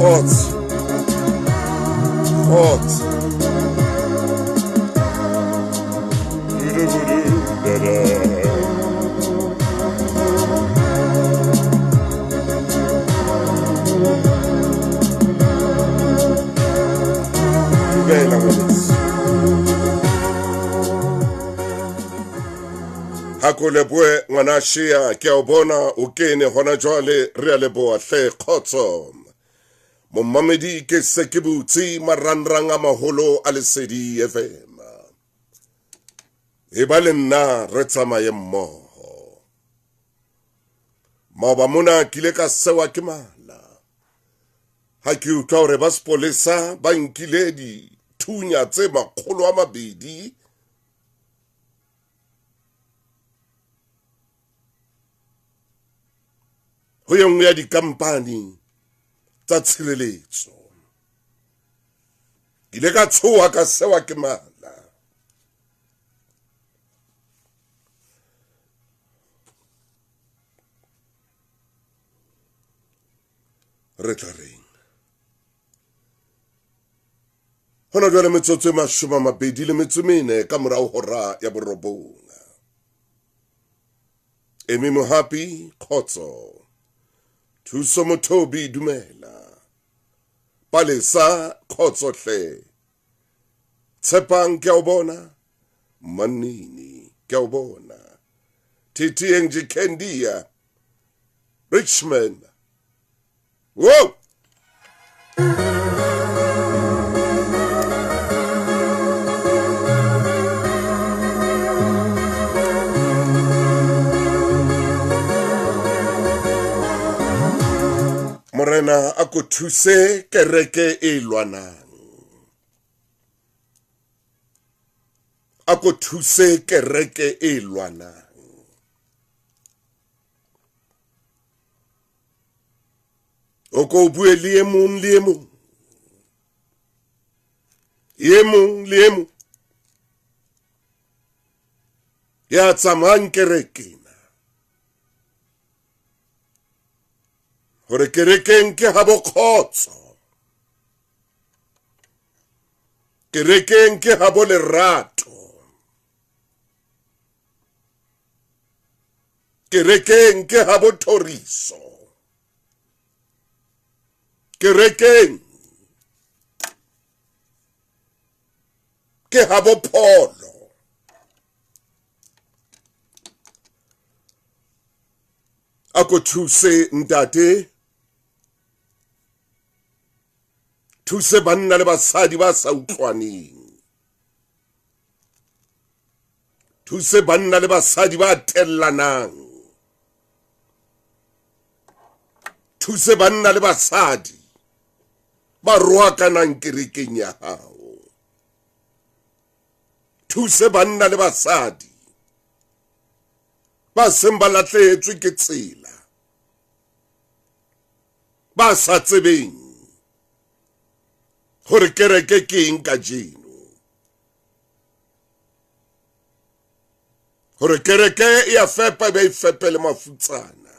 Kgotso. Kgotso. Dumela ngwaneso. Ha ko lebohe ngwana Shea, ke a o bona o kene hona jwale, re a leboha hle kgotso. Momamedi ke se ke butse marangrang a maholo a Lesedi FM. E ba le nna re tsamaye mmoho. Maoba mona ke ile ka sewa ke mala ha ke utlwa hore ba sepolesa ba nkile dithunya tse 200 ho e nngwe ya dikampani tsa tshireletso. Ke ile ka tshoha ka sewa ke mala. Re tla reng? Hona jwale metsotso e 24 ka morao hora ya 9. Emi Mohapi, kgotso. Thuso Mothobi, dumela. Palesa, kgotso hle. Tshepang, ke a o bona. Manini, ke a o bona. TTNG Candia, Richmond. Whoa! Morena a ko thuse kereke e lwanang. A ko thuse kereke e lwanang. O ko bue le e mong le e mong. E mong le e mong. Ya tsamayang kerekeng. Hore kerekeng ke ha bokgotso. Kerekeng ke ha bo lerato. Kerekeng ke ha bo thoriso. Kerekeng ke ha bo pholo. A ko thuse ntate, thuse banna le basadi ba sa utlwaneng. Thuse banna le basadi ba tellanang. Thuse banna le basadi ba roakanang kerekeng ya hao. Thuse banna le basadi ba seng ba lahlehetswe ke tsela, ba sa tsebeng hore kereke ke eng kajeno. Hore kereke e a fepa e be e fepe le mafutsana.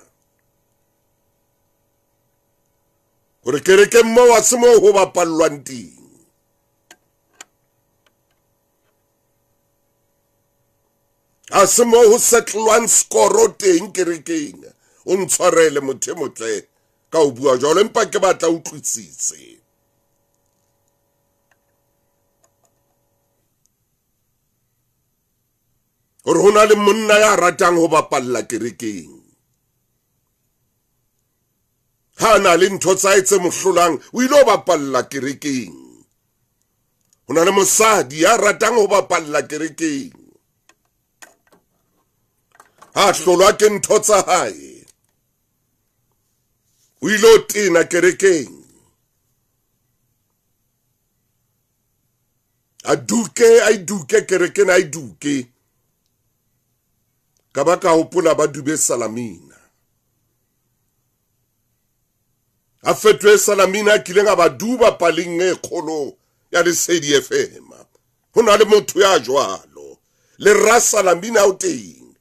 Hore kerekeng moo ha se moo ho bapallwang teng. Ha se moo ho settlwang skoro teng kerekeng. O ntshwarele motho e motle ka ho bua jwalo, empa ke batla utlwisise. Hore ho na le monna ya ratang ho bapalla kerekeng. Ha na le ntho tsa hae tse mo hlolang, o ile ho bapalla kerekeng. Ho na le mosadi ya ratang ho bapalla kerekeng. Ha hlolwa ke ntho tsa hae, o ile ho tena kerekeng. A duke, a duke kerekeng, a duke. Ka ba ka hopola ba dube Salamina. A fetohe Salamina a kileng a ba duba paleng e kgolo ya Lesedi FM. Ho na le motho ya jwalo. Le ra Salamina o teng.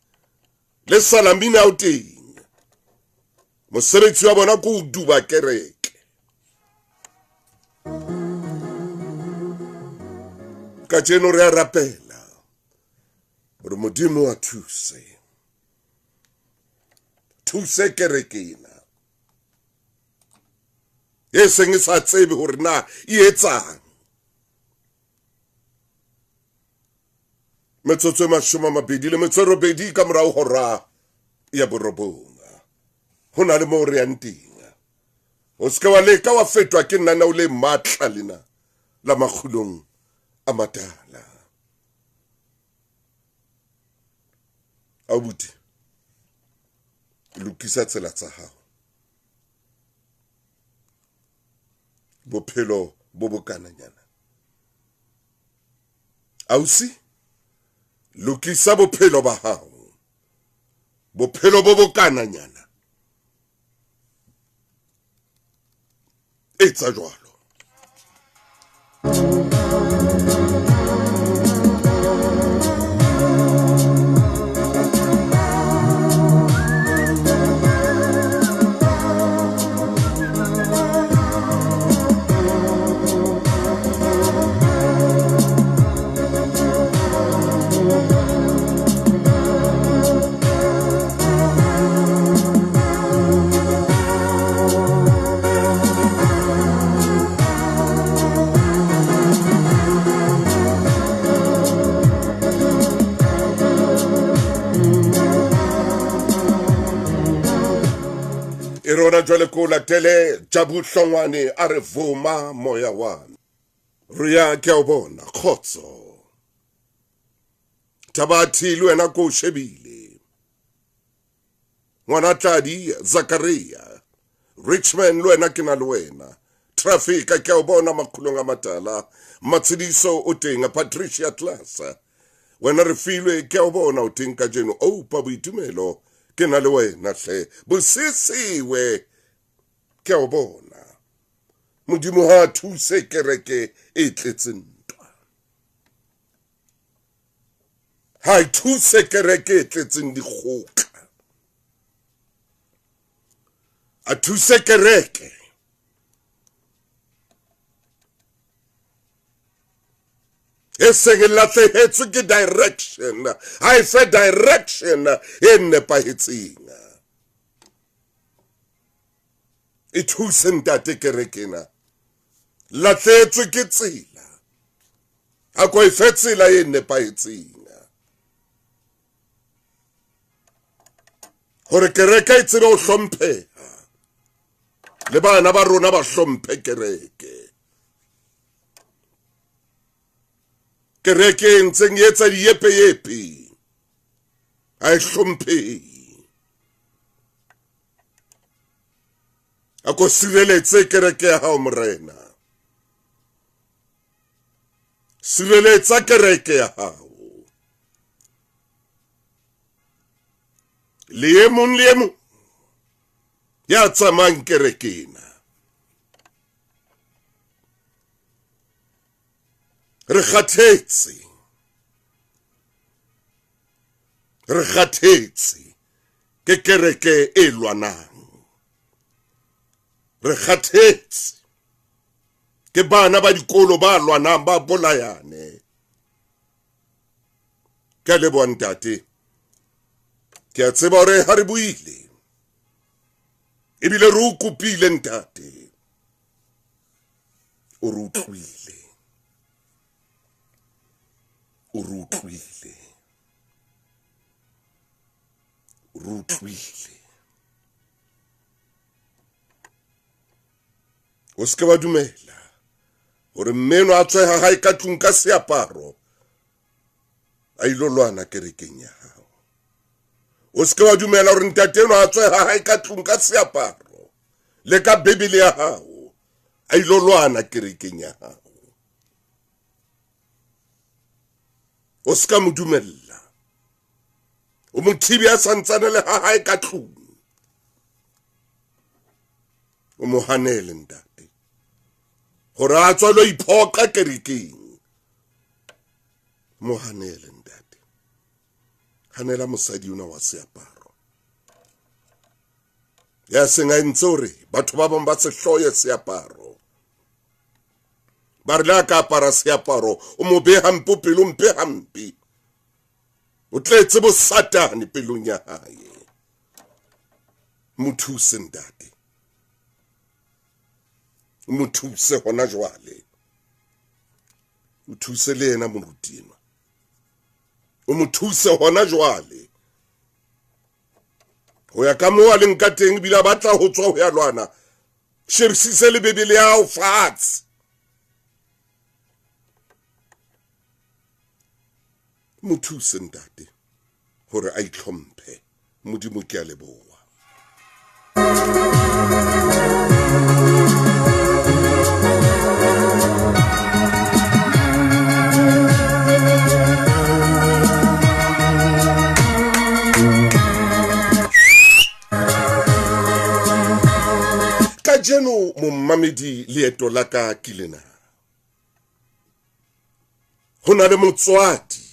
Le Salamina o teng. Mosebetsi wa bona ke ho duba kereke. Kajeno re a rapela hore Modimo a thuse. Thuse kereke ena e seng e sa tsebe hore na e etsang. Metsotso e 28 ka morao hora ya 9. Ho na le moo re yang teng. O se ke wa leka wa fetwa ke nna o le matla lena la makgulong a matala. Abuti, lokisa tsela tsa hao. Bophelo bo bokananyana. Ausi, lokisa bophelo ba hao. Bophelo bo bokananyana. Etsa jwalo. E rona jwale ko latele Jabu Hlongwane a re vuma moya wa me. Re ya ke a o bona kgotso. Tabathi le wena ko shebile. Ngwana Tladi Zakaria Richmond le wena ke na le wena. Traffic ke a o bona makgulong a matala. Matshidiso o teng Patricia Class. Wena re filwe ke a o bona o teng kajeno. Oupa boitumelo ke na le wena hle. Bosisiwe ke a o bona. Modimo ha thuse kereke e tletseng ntwa. Ha thuse kereke e tletseng dikgotla. A thuse kereke e seng e lahlehetswe ke direction. Ha e fe direction e nepahetseng. E thuse ntate kereke ena. Lahlehetswe ke tsela. A ko e fe tsela e nepahetseng. Hore kereke e tsebe ho hlompheha. Le bana ba rona ba hlomphe kereke. Kereke e ntseng e etsa diepeyepe. Ha e hlomphehe. A ko sireletse kereke ya hao Morena. Sireletsa kereke ya hao. Le e mong le e mong ya tsamayang kereke ena. Re kgathetse. Re kgathetse ke kereke e lwanang. Re kgathetse ke bana ba dikolo ba lwanang ba bolayane. Ke a leboha ntate. Ke a tseba hore ha re buile ebile re o kopile ntate, o re utlwile. O re utlwile. O re utlwile. O se ke wa dumela hore mmeno a tswe ha hae ka tlung ka seaparo a ilo lwana kerekeng ya hao. O se ke wa dumela hore ntate enwa a tswe ha hae ka tlung ka seaparo le ka Bibele ya hao a ilo lwana kerekeng ya hao. O se ka mo dumella. O mo thibe a santsane le ha hae ka tlung. O mo hanele ntate hore a tswe lo iphoqa kerekeng. Mo hanele ntate. Hanela mosadi ona wa seaparo. Ya seng a entse hore batho ba bang ba se hloye seaparo. Ba re le a ka apara seaparo o mo be hampe, o pelo mpe hampe, o tletse bosatane pelong ya hae. Mo thuse ntate, mo thuse hona jwale, o thuse le yena moruti enwa, o mo thuse hona jwale. Ho ya ka moo a leng ka teng, ebile a batla ho tswa ho ya lwana, shebisise le Bibele ya hao fatshe. Mo thuse ntate hore a itlhomphe. Modimo ke a leboha. Kajeno mommamedi, leeto la ka ke lena. Ho na le motswadi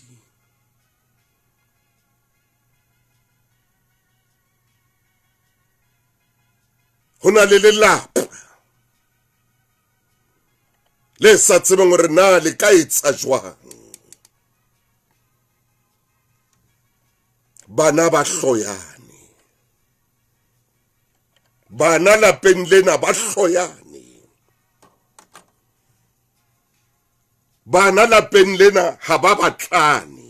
ho na le lelapa le sa tsebeng hore na le ka etsa jwang. Bana ba hloyane, bana lapeng lena ba hloyane, bana lapeng lena ha ba batlane.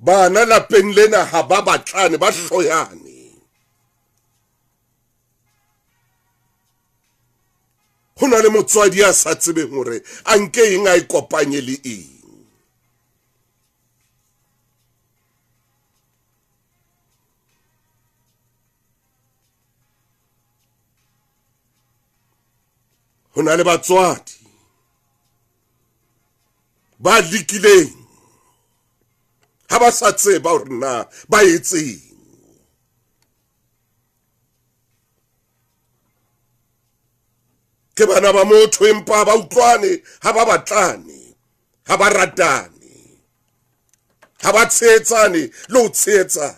Bana lapeng lena ha ba batlane, ba hloyane. Ho na le motswadi a sa tsebeng hore a nke eng a e kopanye le eng. Ho na le batswadi ba lekileng ha ba sa tseba hore na ba etseng. Ke bana ba motho empa ba utlwane, ha ba batlane, ha ba ratane, ha ba tshehetsane le ho tshehetsana.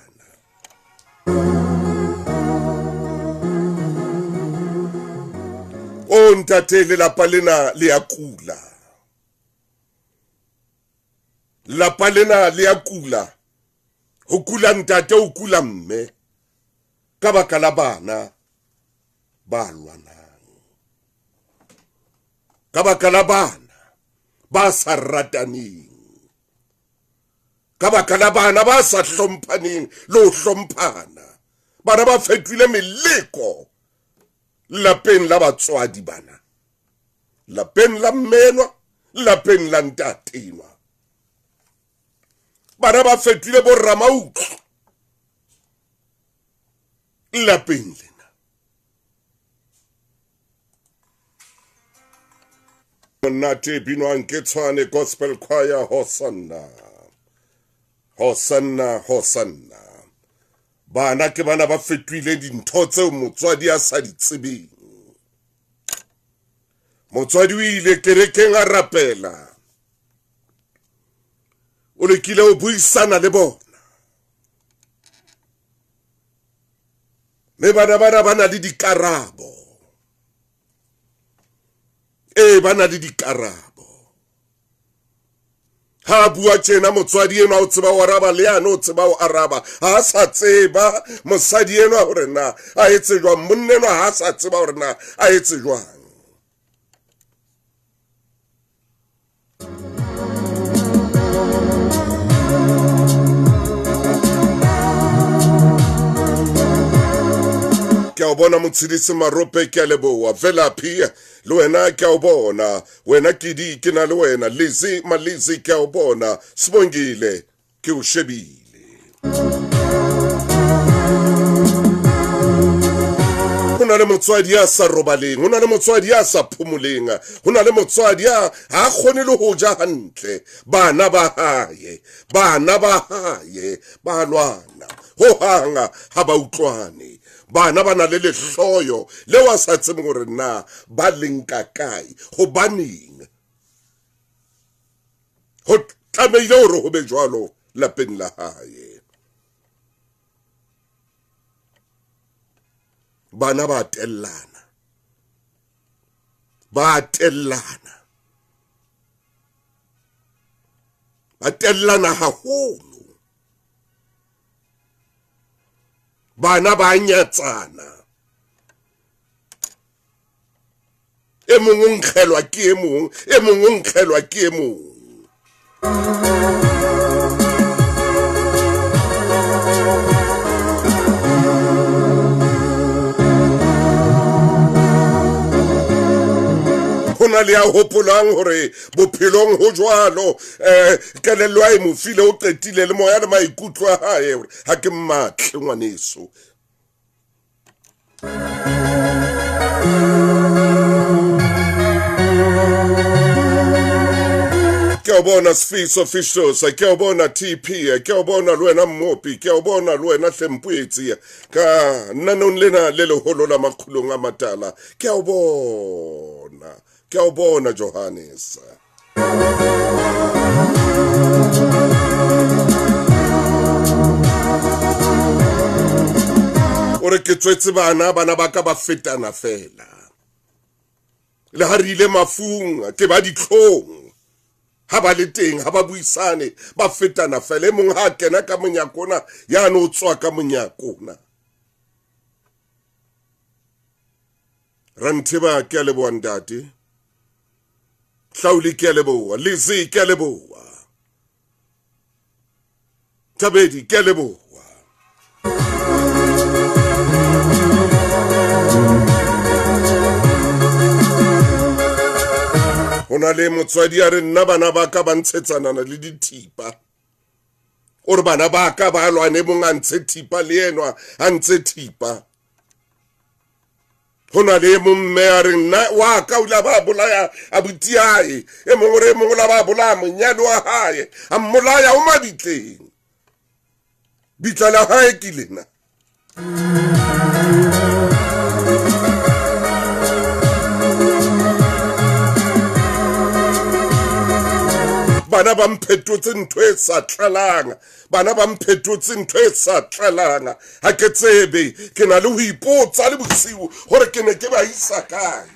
O ntate, lelapa lena le ya kula, lelapa lena le ya kula. Ho kula ntate, ho kula mme, ka baka la bana ba lwanang, ka baka la bana ba sa rataneng, ka baka la bana ba sa hlomphaneng le ho hlomphana. Bana ba fetohile meleko lapeng la batswadi bana, lapeng la mmenwa, lapeng la ntatenwa. Bana ba fetohile bo ramautlo lapeng lena. Monate binwang ke Tshwane Gospel Choir, Hosanna, Hosanna, Hosanna. Bana ke bana ba fetohile dintho tseo motswadi a sa di tsebeng. Motswadi o ile kerekeng a rapela, o lekile ho buisana le bona, mme bana bana ba na le dikarabo. Ee, ba na le dikarabo. Ha a bua tjena motswadi enwa o tseba ho araba, le yane o tseba ho araba. Ha a sa tseba mosadi enwa hore na a etse jwang, monna enwa ha a sa tseba hore na a etse jwang. Ke a o bona Motshedisi Marope, ke a leboha. Velaphi le wena ke a o bona, wena Kidi ke na le wena, Lizzy Malizi ke a o bona, Sibongile ke o shebile. Ho na le motswadi ya sa robaleng, ho na le motswadi ya sa phomoleng, ho na le motswadi ya ha kgone le ho ja hantle. Bana ba hae, bana ba hae ba lwana ho hang, ha ba utlwane. Bana ba na le lehloyo leo a sa tsebeng hore na ba leng ka kae. Hobaneng ho tlamehile hore ho be jwalo lapeng la hae? Bana ba tellana, ba tellana, ba tellana haholo. Bana ba nyatsana. E mong o nkgelwa ke e mong, e mong o nkgelwa ke e mong. Ho na le ya hopolang hore bophelong ho jwalo, kelello a e mo file o qetile le moya le maikutlo a hae hore ha ke mmatle ngwaneso. Ke a o bona Sfiso Fishosa, ke a o bona TP, ke a o bona le wena Mmopi, ke a o bona le wena Hlempoetsi ka nanong lena le leholo la makgulong a matala. Ke a o bona, ke a o bona Johannes. O re ke tswetse bana, bana ba ka ba fetana fela. Le ha re ile mafung, ke ba ditlhong. Ha ba le teng, ha ba buisane, ba fetana fela. E mong ha a kena ka monyako ona, yane o tswa ka monyako ona. Rantheba, ke a leboha ntate. Hlauli, ke a leboha. Lizzy, ke a leboha. Thabedi, ke a leboha. Ho na le motswadi a re nna bana ba ka ba ntshetsana le dithipa. O re bana ba ka ba lwane, mong a ntshe thipa le enwa a ntshe thipa. Ho na le e mong mme a re nna wa ka o ile a ba bolaya abuti hae, e mong o re e mong o la ba bolaya monyane wa hae, a mmolaya o mabitleng. Bitla la hae ke lena. Bana ba mphetotse ntho e sa tlalang, bana ba mphetotse ntho e sa tlalang. Ha ke tsebe, ke na le ho ipotsa le bosiu hore ke ne ke ba isa kae.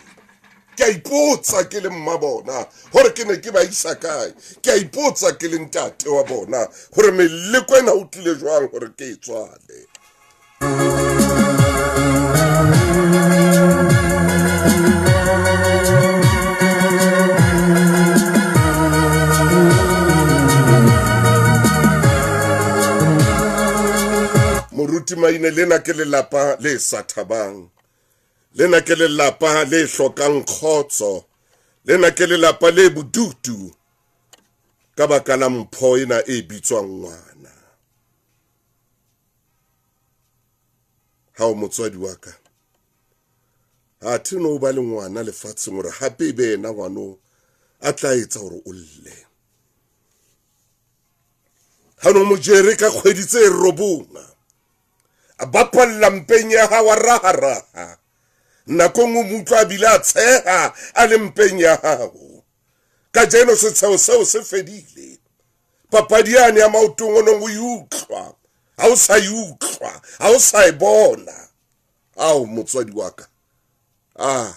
Ke a ipotsa ke le mma bona hore ke ne ke ba isa kae. Ke a ipotsa ke le ntate wa bona hore meleko ena o tlile jwang hore ke e tswale. Moruti Maine, lena ke lelapa le sa thabang, lena ke lelapa le hlokang kgotso, lena ke lelapa le bodutu ka baka la mpho ena e bitswang ngwana. Ha o motswadi wa ka, ha the no ba le ngwana lefatsheng hore hape e be yena ngwano a tla etsa hore o lle. Ha no mo jere ka kgwedi tse robong, a bapalla mpeng ya hao, a raharaha. Nakong o mo utlwa a bile a tsheha a le mpeng ya hao. Kajeno setsheho seo se fedile. Papadi yane ya maotong o nong o e utlwa, ha o sa e utlwa, ha o sa e bona. Ao motswadi wa ka. Ah.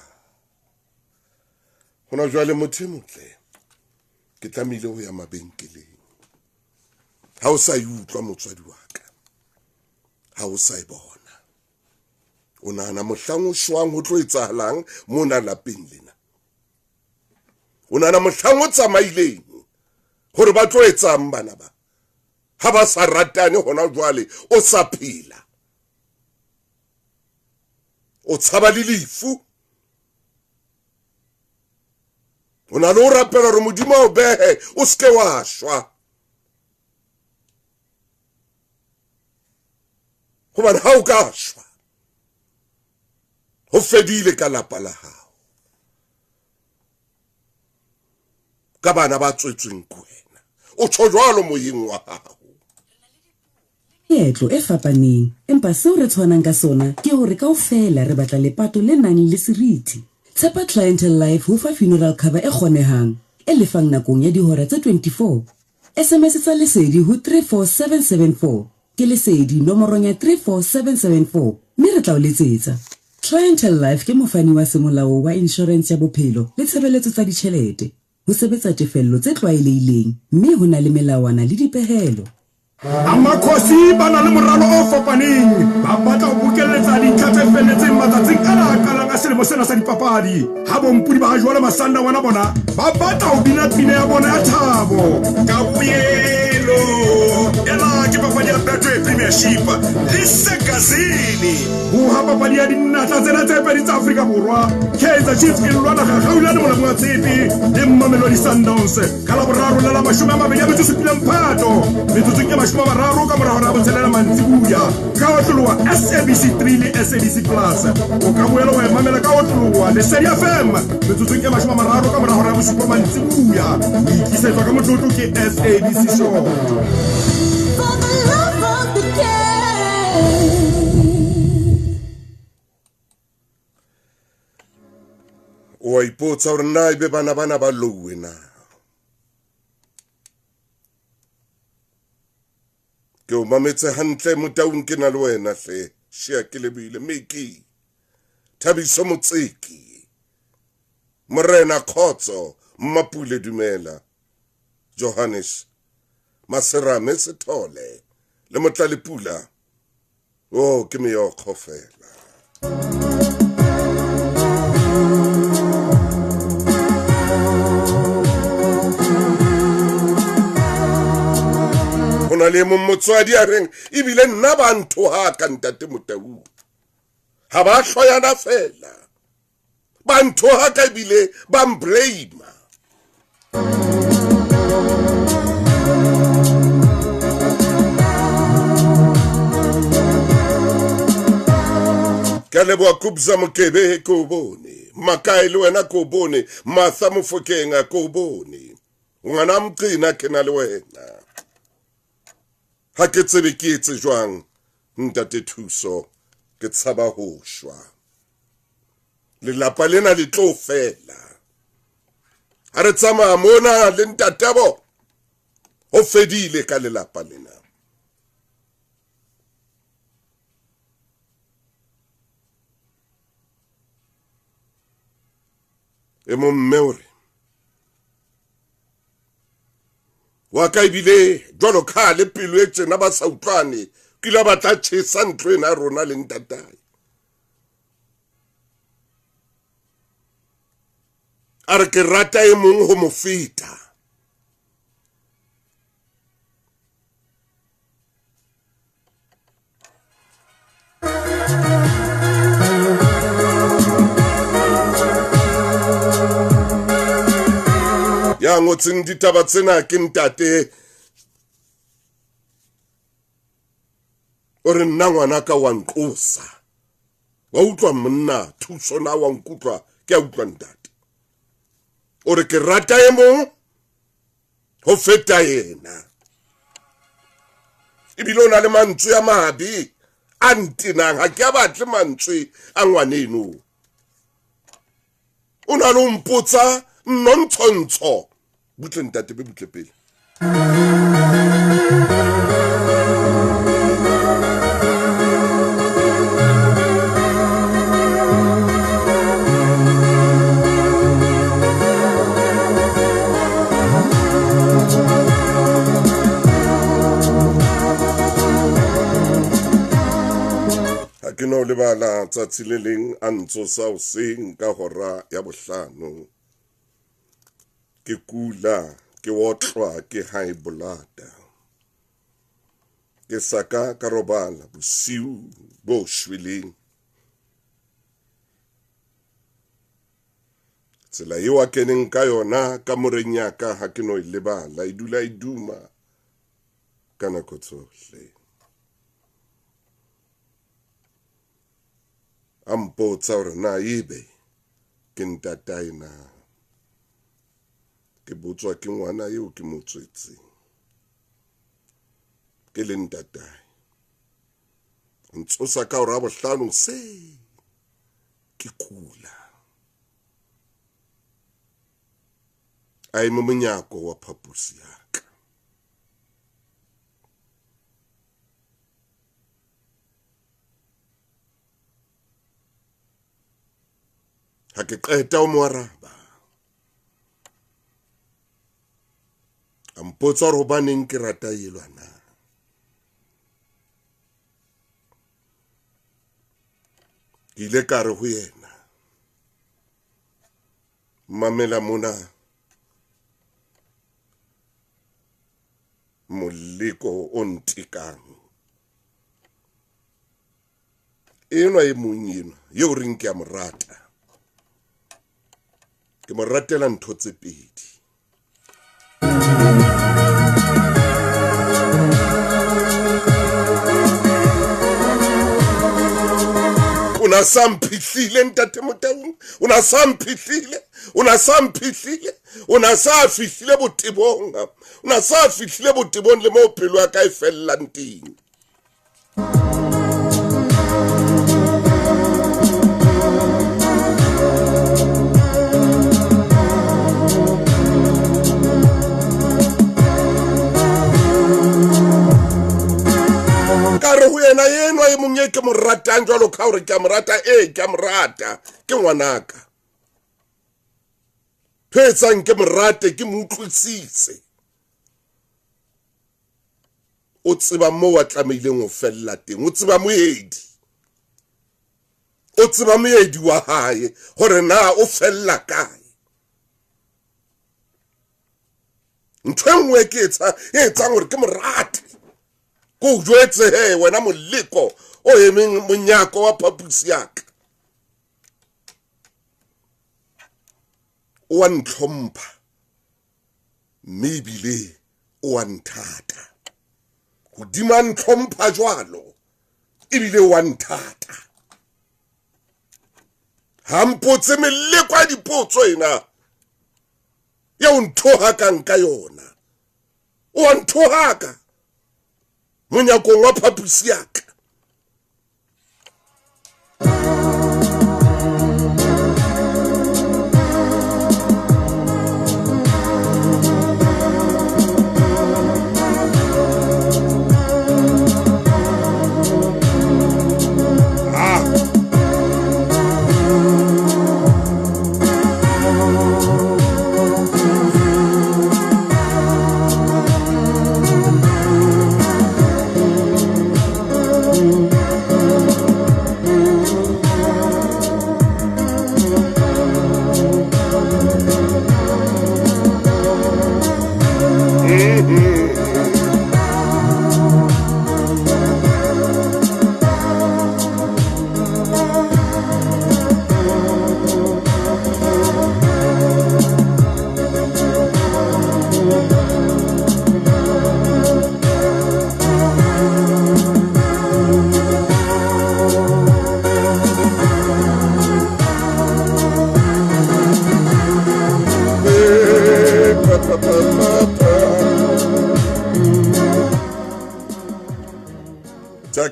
Hona jwale motho e motle, ke tlamehile ho ya mabenkeleng. Ha o sa e utlwa motswadi wa ka, ha o sa e bona. O nahana mohlang o shwang ho tlo etsahalang mona lapeng lena? O nahana mohlang o tsamaileng hore ba tlo etsang bana ba? Ha ba sa ratane hona jwale, o sa phela. O tshaba le lefu. O na le ho rapela hore Modimo a o behe, o seke wa shwa. Hobane ha o ka shwa, ho fedile ka lapa la hao, ka bana ba tswetsweng ke wena. O tjho jwalo moyeng wa hao. Meetlo e fapaneng, empa seo re tshwanang ka sona ke hore kaofela re batla lepato le nang le seriti. Tshepa Clientele Life ho fa funeral cover e kgonehang, e lefang nakong ya dihora tse 24. SMS tsa Lesedi ho 34774 ke Lesedi nomorong ya 34774 mme re tla o letsetsa. Clientele Life ke mofani wa semolao wa inshorense ya bophelo le tshebeletso tsa ditjhelete. Ho sebetsa tefello tse tlwaelehileng mme ho na le melawana le dipehelo. Amakhosi ba na le moralo o fapaneng, ba batla ho bokelletsa dintlha tse felletseng matsatsing ana a qalang a selemo sena sa dipapadi. Ha bompodi ba ha jwale Masandawana bona ba batla ho bina pina ya bona ya thabo ka boyelo. Ena ke papadi ya Betway Premiership le Segazini. Boha papadi ya dinatla tsena tse pedi tsa Afrika Borwa, Kaizer Chiefs e lwana Gagaulane molamu wa tshepe le Mamelodi Sundowns ka Laboraro la la 27 Phato metsotsong e 30 ka mora hora ya botshelela mantsibuya ka otloloha SABC 3 le SABC Plus. O ka boela wa e mamela ka otloloha Lesedi FM metsotsong e 30 ka mora hora ya bosupa mantsibuya. O itlisetswa ka motlotlo ke SABC Short. For the love of the game. O a ipotsa hore na ebe bana bana ba louwe na. Ke o mametse hantle Motaung, ke na le wena hle. Shea ke lebohile. Miki Thabiso Motseki, Morena Khotso Mmapule, dumela. Johannes Maserame Sethole le Motlalepula. Oh, ke meokgo fela. Ho na le mong motswadi a reng ebile nna ba nthohaka ntate Motaung, ha ba hloyana fela, ba nthohaka ebile ba mblame. Ke a leboha Kubza Mokebe, ke o bone. Makae le wena ke o bone. Martha Mofokeng ke o bone. Ngwana Mqina ke na le wena. Ha ke tsebe ke etse jwang ntate Thuso, ke tshaba ho shwa. Lelapa lena le tlo fela. Ha re tsamaya mona le ntatebo, ho fedile ka lelapa lena. E mong mme o re wa ka ebile jwalo ka le pelo e tjena ba sa utlwane, ke ile ba tla tjhesa ntlo ena ya rona le ntatae. A re ke rata e mong ho mo feta. Ya ngotseng ditaba tsena ke ntate o re nna ngwana ka wa nqosa, wa utlwa monna Thuso na wa nkutlwa, ke a utlwa ntate. O re ke rata e mong ho feta yena, ebile o na le mantswe a mabe a ntenang, ha ke a batle mantswe a ngwaneno. O na le ho mpotsa nnontshontsho. Butle ntate, be butle pele. Ha ke no lebala tsatsi le leng a ntsosa hoseng ka hora ya bohlano. Ke kula, ke otlwa ke high blood. Ke sa ka ka robala bosiu bo shweleng. Tsela eo a keneng ka yona kamoreng ya ka ha ke no e lebala, e dula e duma ka nako tsohle. A mpotsa hore na ebe ke ntatae na. Ke botswa ke ngwana eo ke mo tswetseng, ke le ntatae. Ntsosa ka hora ya bohlano hoseng, ke kula. A eme monyako wa phaposi ya ka. Ha ke qeta ho mo araba, a mpotsa hore hobaneng ke rata elwa na. Ke ile ka re ho yena, mamela mona, moleko o ntekang. Enwa e mong enwa eo reng ke a mo rata, ke mo ratela ntho tse pedi. O na sa mphihlile ntate Motaung, o na sa mphihlile, o na sa mphihlile, o na sa fihlile botebong, o na sa fihlile botebong le moo pelo ya ka e fellang teng. Ka re ho yena, enwa e mong e ke mo ratang jwalo ka hore ke a mo rata, ee ke a mo rata, ke ngwanaka. Ntho e etsang ke mo rate, ke mo utlwisise. O tseba moo a tlamehileng ho fella teng, o tseba moedi, o tseba moedi wa hae hore na o fella kae. Ntho e nngwe ke e etsang hore ke mo rate, ke o jwetse he wena moleko o emeng monyako wa phaposi ya ka, o wa ntlhompha mme ebile o wa nthata. Hodima ntlhompha jwalo ebile o wa nthata. Ha mpotse meleko ya dipotso ena ya o nthohakang ka yona, o wa nthohaka monyakong wa phaposi ya ka.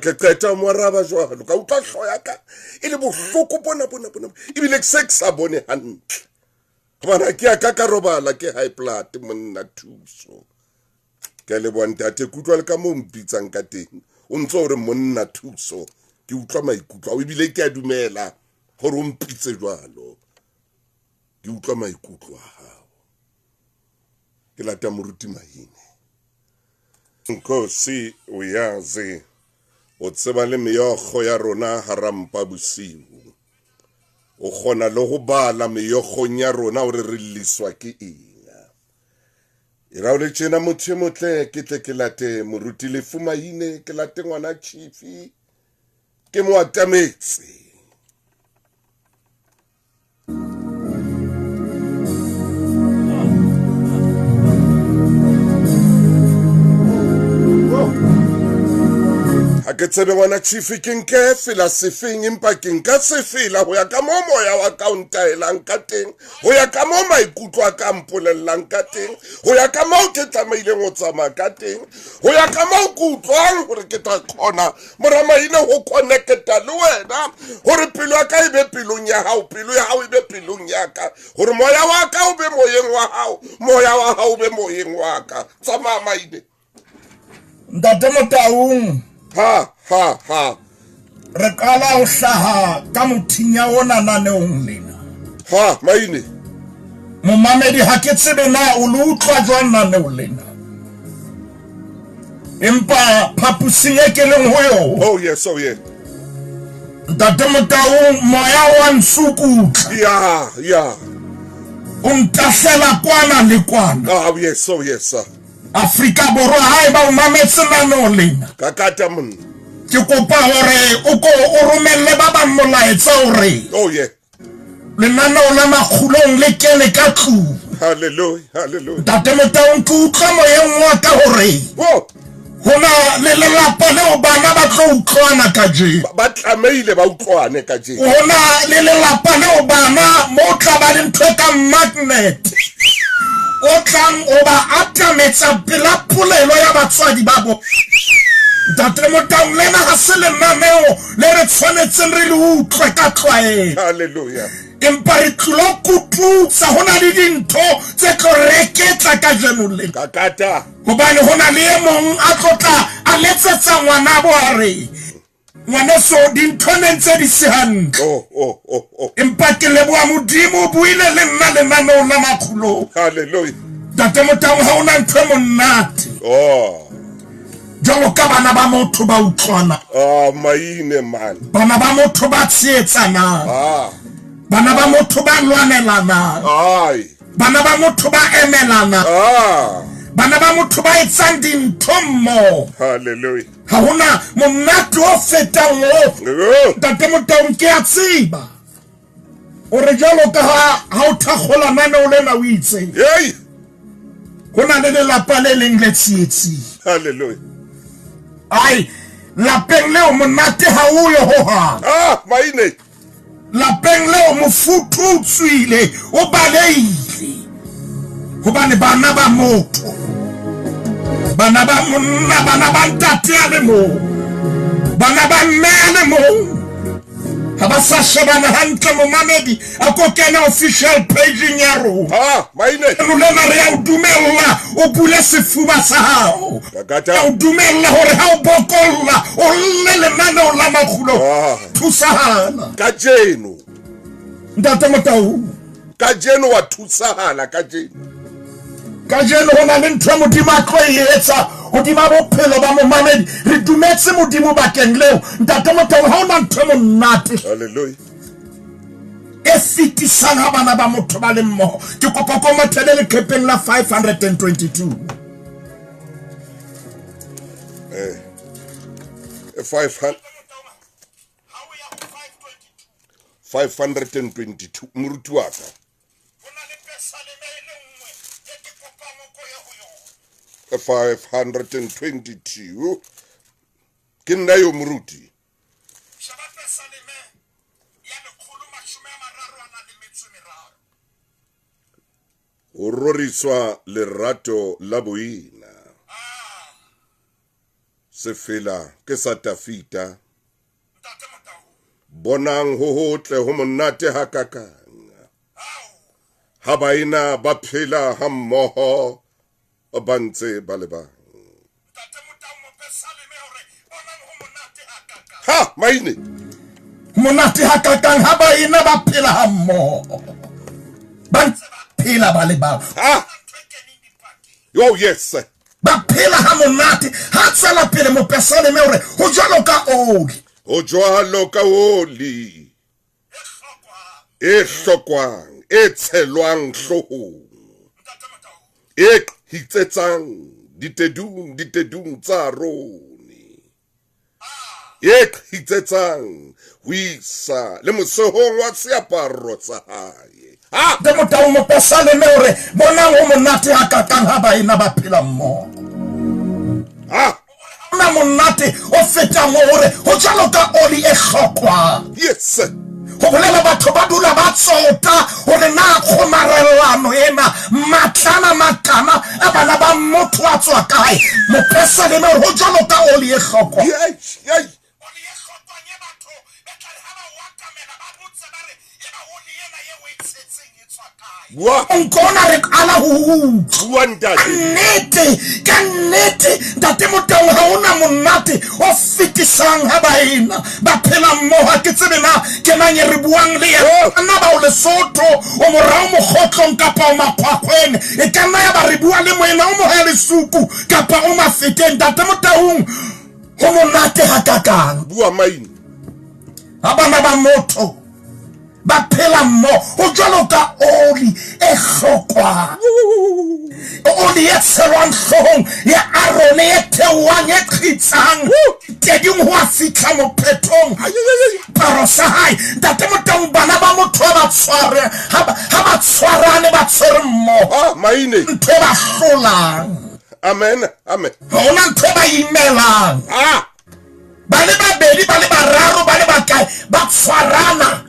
Ke qeta mo araba jwalo, ka utlwa hlooho ya ka e le bohloko bona bona bona, ebile ke se ke sa bone hantle hobane ha ke ya ka ka robala ke high blood. Monna thuso, ke a leboha ntate, ke utlwa le ka moo mpitsang ka teng, o ntso hore monna thuso, ke utlwa maikutlo ao ebile ke a dumela hore o mpitse jwalo, ke utlwa maikutlo a hao. Ke lata moruti Mahine. Nkosi uyazi, o tseba le meokgo ya rona hara mpa bosiu, o kgona le ho bala meokgong ya rona hore re lliswa ke eng. E ra o le tjena motho e motle, ke tle ke late moruti Lefu Mahine, ke late ngwana Chifi, ke mo atametse. Ha ke tsebe ngwana Chifi ke nke fela sefeng, empa ke nka sefela ho ya ka moo moya wa ka o ntaelang ka teng, ho ya ka moo maikutlo a ka mpolellang ka teng, ho ya ka moo ke tlamehileng ho tsamaya ka teng, ho ya ka moo ke utlwang hore ke tla kgona mora Mahine ho connecta le wena, hore pelo ya ka e be pelong ya hao, pelo ya hao e be pelong ya ka, hore moya wa ka o be moyeng wa hao, moya wa hao o be moyeng wa ka. Tsamaya Mahine. Ntate Motaung, Ha, ha, ha. Re qala ho hlaha ka mothinya ona naneong lena. Ha, maine. Momamedi ha ke tsebe na o le utlwa jwang naneo lena. Empa phaposing e ke leng ho yona. Oh yes, oh yeah. Ntate Motaung moya wa nsukutla. Yeah, yeah. O ntahlela kwana le kwana. Oh yes, oh yes, sir. Afrika Borwa haeba o mametse naneo lena. Kakata monna. Ke kopa hore o ko o romelle ba bang molaetsa hore. Oh yeah. Lenaneo la Makgulong le kene ka tlung. Hallelujah, hallelujah. Ntate Motaung ke utlwa moyeng wa ka hore oh. ho na le lelapa leo bana ba tlo utlwana kajeno. Ba tlamehile ba utlwane kajeno. Ho na le lelapa leo bana mo tla ba le ntho e ka magnet o tlang o ba atametsa pela polelo ya batswadi ba bona. Ntate Motaung lena ha se lenaneo le re tshwanetseng re le utlwe ka tlwaelo. Hallelujah. Empa re tlilo kututsa ho na le dintho tse tlo reketla kajeno le. Kakata. Hobane ho na le e mong a tlo tla a letsetsa ngwanabo a re, Ngwaneso, dintho ne ntse di se hantle. Oh, oh, oh, oh. Empa ke leboha Modimo o buile le nna lenaneong la Makgulong. Hallelujah. Ntate Motaung ha o na ntho e monate. Oh. Jwalo ka bana ba motho ba utlwana. Ah, maine man. Bana ba motho ba tsheetsanang. Ah. Bana ba motho ba lwanelanang. Ai. Bana ba motho ba emelanang. Ah. Bana ba motho ba etsang dintho mmoho. Hallelujah. Ha hona monate o fetang o. Oh. Ntate Motaung ke a tseba. O re jwalo ka ha ha o thakgola naneo lena o itse. Hey. Ho na le lelapa le leng le tsietsing. Hallelujah. Ai, lapeng leo monate ha o yo hohang. Ah, maine. Lapeng leo mofuthu o tswile, o baleile. Hobane bana ba motho, bana ba monna, bana ba ntate a le mong, bana ba mme a le mong, ha ba sa shebana hantle. Momamedi, a ko kene official pageng ya rona. Ah, maine. Lena re ya o dumella o bule sefuba sa hao. Kakata. Ya o dumella hore ha o bokolla o lle lenaneo la Makgulo. Ah. Thusahala. Kajeno. Ntate Motaung. Kajeno wa thusahala kajeno. Kajeno ho na le ntho e Modimo a tlo e etsa hodima bophelo ba momamedi. Re dumetse Modimo bakeng leo. Ntate Motaung, ha o na ntho e monate. Hallelujah. E fetisang ha bana ba motho ba le mmoho. Ke kopa ko mathele leqhepeng la 522. 522 moruti wa ka. 522 ke nna yo moruti. O roriswa lerato la boina. Sefela ke sa Tafita. Bonang ho hotle ho monate hakakang. Ha baena ba phela ha mmoho ba ntse ba le bang. Ha maine. Monate hakakang ha baena ba phela ha mmoho. Ba ntse ba phela ba le bang. Ha. Oh yes. Ba phela ha monate ha tswela pele mopesaleme hore ho jwalo ka oli. Ho jwalo ka oli e hlokwang, e tshelwang hloohong, e qhitsetsang ditedung, ditedung tsa rone, e qhitsetsang ho isa le mosehong wa seaparo sa hae. Ha! Ntate Motaung mopesaleme hore bonang ho monate hakakang ha baena ba phela mmoho. Ha! Na monate o fetang hore ho jwalo ka oli e hlokwang. Yes. Ho bolela batho ba dula ba tsota hore na kgomarellano ena matlana makana a bana ba motho a tswa kae. Mopesaleme hore ho jwalo ka oli e hlokwang. Yes, yes. Bua. Nkona re qala ho utlwa. Bua ntate. Ka nnete, ka nnete, Ntate Motaung ha ona monate o fetisang ha baena ba phela mmoho. Ha ke tsebe na ke mang e re buang le yena. Oh. Ka nna ba o Lesotho, o morao Mokgotlong kapa o Makgwakgweng. E ka nna ya ba re bua le moena o Mohalesuku kapa o Mafeteng. Ntate Motaung, ho monate hakakang. Bua maine. Ha bana ba motho ba phela mmoho, ho jwalo ka oli e hlokwang, oli e tshelwang hloohong ya Arone, e theohang, e qhitsang teding ho a fihla mophethong paro sa hae. Ntate Motaung, bana ba motho ha ba tshware, ha ba tshwarane, ba tshwere mmoho. Ah, maine. Ntho e ba hlolang. Amen, amen. Ha hona ntho e ba imelang. Ah. Ba le babedi, ba le bararo, ba le bakae, ba tshwarana.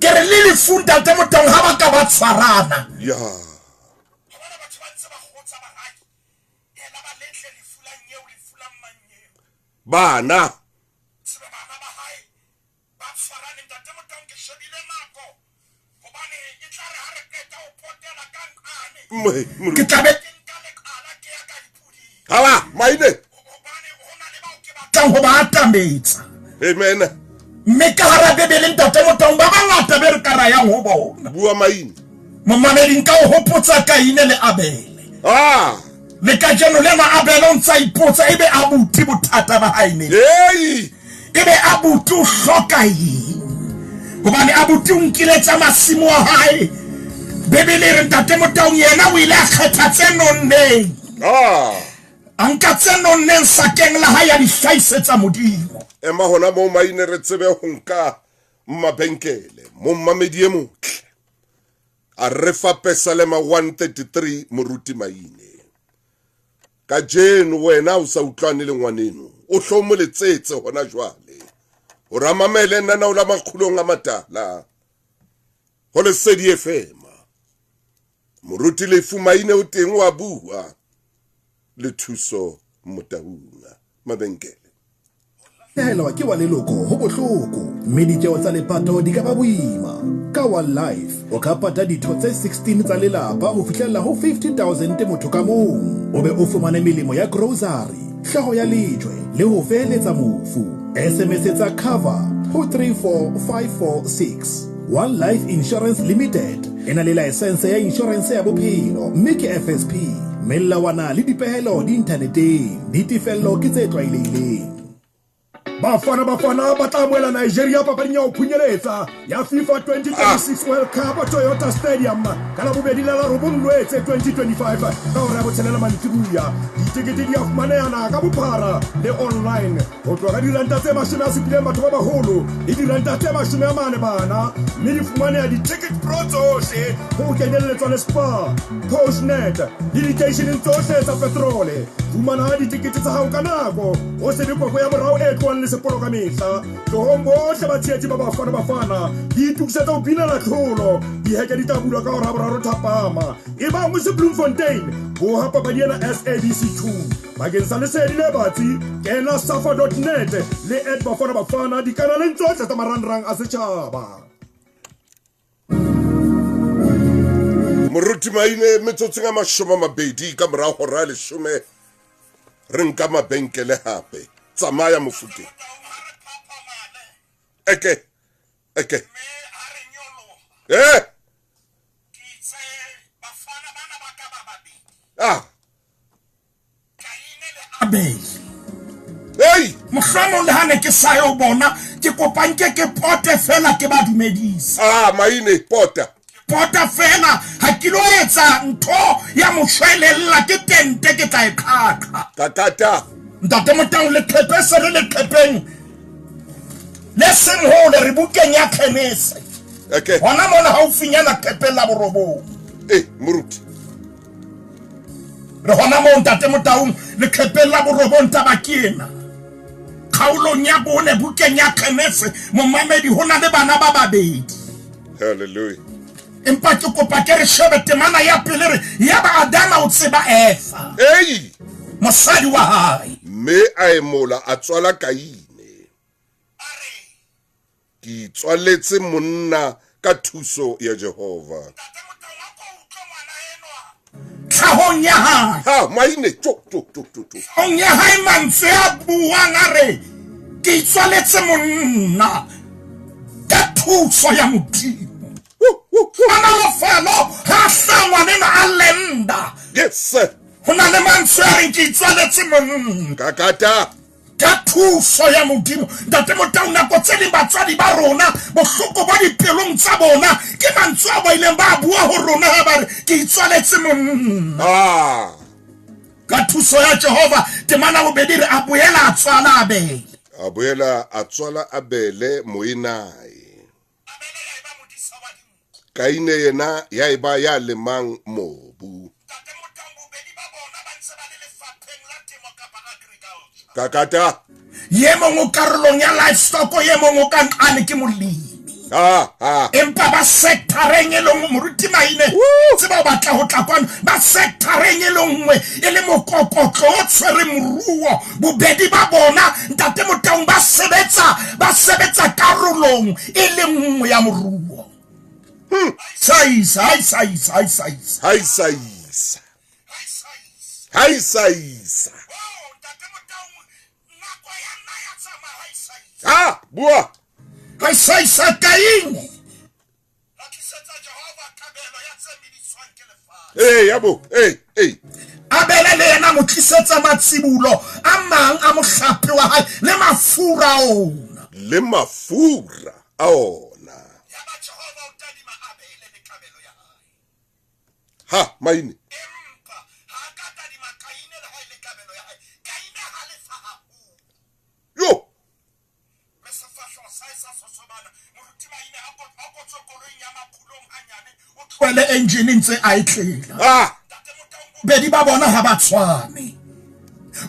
Ke re le lefu, Ntate Motaung, ha ba ka ba tshwarana. Ya. Bana. Ba tshwarane ntate Motaung ke shebile nako hobane e tla re ha re qeta ho potela ka nqane ke tla be ke nka leqala ke ya ka dipoding. Hala maine. Hobane ho na le bao ke batlang ho ba atametsa. Amen. Mme ka hara Bibele ntate Motaung ba bangata be re ka ra yang ho bona. Bua maine. Momamedi nka o hopotsa Kaine le Abele. Ah. Le kajeno lena Abele o ntse a ipotsa ebe abuti bothata ba hae ne. Hey! Ebe abuti o hloka eng? Hobane abuti o nkile tsa masimo a hae. Bibele e re ntate Motaung yena o ile a kgetha tse nonneng. Ah. A nka tse nonneng sakeng la hae a di hlahisetsa Modimo. Ema hona moo maine re tsebe ho nka mabenkele. Mommamedi e motle. A re fa Pesalema 133 Moruti Maine. Kajeno wena o sa utlwane le ngwaneno, o hlo mo letsetse hona jwale hore a mamele lenaneo la Makgulong a Matala ho Lesedi FM. Moruti Lefu Maine o teng wa bua le Thuso Motaung. Mabenkele. Lahlehelwa ke wa leloko ho bohloko, mme ditjeo tsa lepato di ka ba boima. Ka One Life, o ka pata ditho tse 16 tsa lelapa ho fihlella ho 50,000 motho ka mong, o be o fumane melemo ya grocery, hlooho ya lejwe le ho feheletsa mofu. SMS-etsa cover ho 34546. One Life Insurance Limited e na le laesense ya inshorense ya bophelo mme ke FSP. Melawana le dipehelo di inthaneteng. Ditefello ke tse tlwaelehileng. Bafana Bafana ba tla amohela Nigeria papading ya ho phunyeletsa ya FIFA 2026 World Cup Toyota Stadium ka Labobedi la la robong Lwetse 2025 ka hora ya botshelela mantsibuya. Ditekete di a fumaneha naha ka bophara le online ho tloha ka diranta tse 70 batho ba baholo le diranta tse 40 bana, mme di fumaneha di-ticket pro tsohle ho kenyelletswa le Spar, Postnet le diteisheneng tsohle tsa petrole. Fumana ditekete tsa hao ka nako ho se be koko ya morao e tlohang le sepolo ka mehla. Tlohong bohle batshehetsi ba Bafana Bafana di itokisetsa ho binela tlholo. Diheke di tla bulwa ka hora ya boraro thapama. Ebang o se Bloemfontein, boha papadi ena SABC 2. Bakeng sa lesedi le batsi, kena safa.net le at Bafana Bafana dikanaleng tsohle tsa marangrang a setjhaba. Moruti Maine metsotsong a 20 ka mora hora ya leshome re nka mabenkele hape. Tsamaya mofuteng. Eke eke. Eh. Ah. Abele. Hey! Mohlomong le ha ne ke sa yo bona, ke kopa nke ke pote fela ke ba dumedise. Ah, Maine, pota. Pota fela, ha ke lo etsa ntho ya moshwelella ke tente ke tla e qhaqha. Kakata. Ntate Motaung, leqhepe se re leqhepeng le seng hole, re bukeng ya Genese. Okay. Hona mona haufinyana qhepeng la borobong. Eh, moruti. Re hona moo Ntate Motaung, leqhepeng la borobong, taba ke ena. Kgaolong ya bone bukeng ya Genese, momamedi, ho na le bana ba babedi. Hallelujah. Empa ke kopa ke re shebe temana ya pele re ya ba Adama o tseba Eva. Ei! Mosadi wa hae. Mme a emola a tswala Kaine. Ke itswaletse monna ka thuso ya Jehova. Hloohong ya hae. Ha, maine, tjo, tjo, tjo, tjo, tjo. Hloohong ya hae mantswe a buang a re, Ke itswaletse monna ka thuso ya Modimo. Tlhohonolofalo ha hlaha ngwaneno a lenda. Yes, sir. Ho na le mantswe a reng ke itswaletse monna. Kakata. Ka thuso ya Modimo. Ntate Motau, nako tse ding batswadi ba rona, bohloko bo dipelong tsa bona, ke mantswe a ba ileng ba bua ho rona ha ba re, ke itswaletse monna. Ah. Ka thuso ya Jehova, temana bobedi re a boela a tswala Abele. A boela a tswala Abele moenae. Kaine yena ya eba ya lemang mobu. Kakata. Ye mong o karolong ya livestock, ye mong o ka nqane ke molemi. Ah, ah. Empa ba sectoreng e le nngwe, moruti Maine, tseba o batla ho tla kwano, ba sectoreng e le nngwe, e le mokokotlo o tshwere moruo. Bobedi ba bona, Ntate Motaung, ba sebetsa, ba sebetsa karolong e le nngwe ya moruo. Saisa, hai saisa, hai saisa. Hai saisa. Hai saisa. Ah, bua. Hai saisa Kaine. Ee, ya bo, ee, ee. Abele le yena mo tlisetsa matsibulo a mang a mohlape wa hae le mafura a ona. Le mafura a ona. Ha, maine. Yo. Tlohele engine ntse a e tlela. Ah. Bedi ba bona ha ba tshwane.